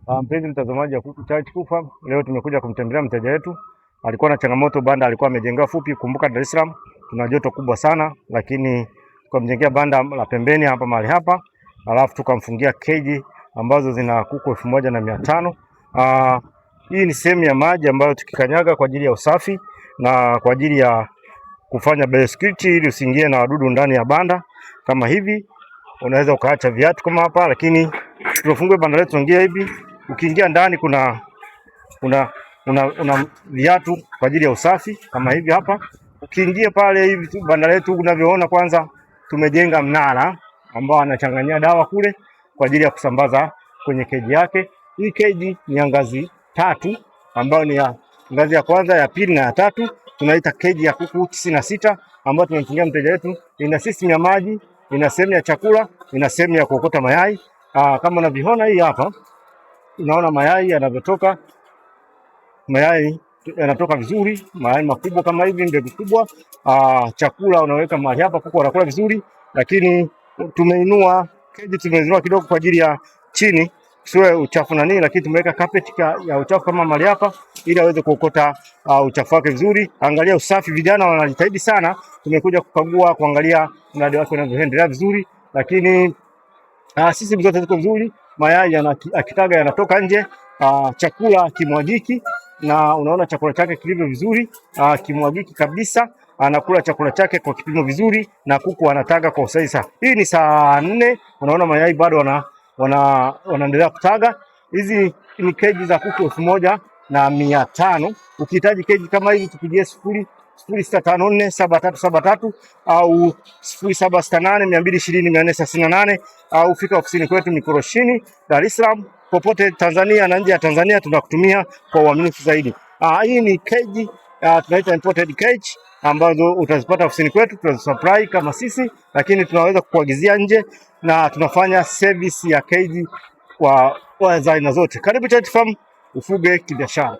Mpenzi mtazamaji wa Kuku Chachi Kufa, leo tumekuja kumtembelea mteja wetu. Alikuwa na changamoto, banda alikuwa amejengewa fupi. Kumbuka Dar es Salaam tuna joto kubwa sana, lakini tukamjengea banda la pembeni hapa mahali hapa, alafu tukamfungia keji ambazo zina kuku 1500. Hii ni sehemu ya maji ambayo tukikanyaga kwa ajili ya usafi na kwa ajili ya kufanya biosecurity ili usiingie na wadudu ndani ya banda. Kama hivi unaweza ukaacha viatu kama hapa, lakini tumefunga banda letu, ingia hivi. Ukiingia ndani kuna una viatu kwa ajili ya usafi kama hivi hapa. Ukiingia pale hivi tu banda letu unavyoona, kwanza tumejenga mnara ambao anachanganyia dawa kule kwa ajili ya kusambaza kwenye keji yake. Hii keji ni ya ngazi tatu ambayo ni ya ngazi ya kwanza, ya pili na ya tatu. Tunaita keji ya kuku 96 ambayo tumemfungia mteja wetu. Ina system ya maji, ina sehemu ya chakula, ina sehemu ya kuokota mayai. Kama unavyoona hii hapa, unaona mayai yanavyotoka, mayai yanatoka vizuri, mayai makubwa kama hivi, mbegu kubwa. Chakula unaweka mahali hapa, kuku wanakula vizuri, lakini tumeinua keji, tumeinua kidogo kwa ajili ya chini siwe uchafu na nini, lakini tumeweka carpet ya uchafu kama mahali hapa ili aweze kuokota uchafu wake vizuri. Angalia usafi, vijana wanajitahidi sana. Tumekuja kukagua kuangalia mradi wake unavyoendelea vizuri, lakini sisi zote ziko vizuri, mayai akitaga yanatoka nje, chakula kimwagiki, na unaona chakula chake kilivyo vizuri, kimwagiki kabisa. Anakula chakula chake kwa kipimo vizuri, na kuku anataga kwa usahihi sana. Hii ni saa 4, unaona mayai bado wanaendelea kutaga. Hizi ni keji za kuku 1500. Ukihitaji keji kama hizi tupigie 00 0654 7373 au 0768 220 438 au fika ofisini kwetu Mikoroshini, Dar es Salaam. Popote Tanzania na nje ya Tanzania tunakutumia kwa uaminifu zaidi. Hii ni keji tunaita imported cage ambazo utazipata ofisini kwetu, tunazisupply kama sisi, lakini tunaweza kukuagizia nje na tunafanya service ya keji kwa za aina zote. Karibu Chachi Farm ufuge kibiashara.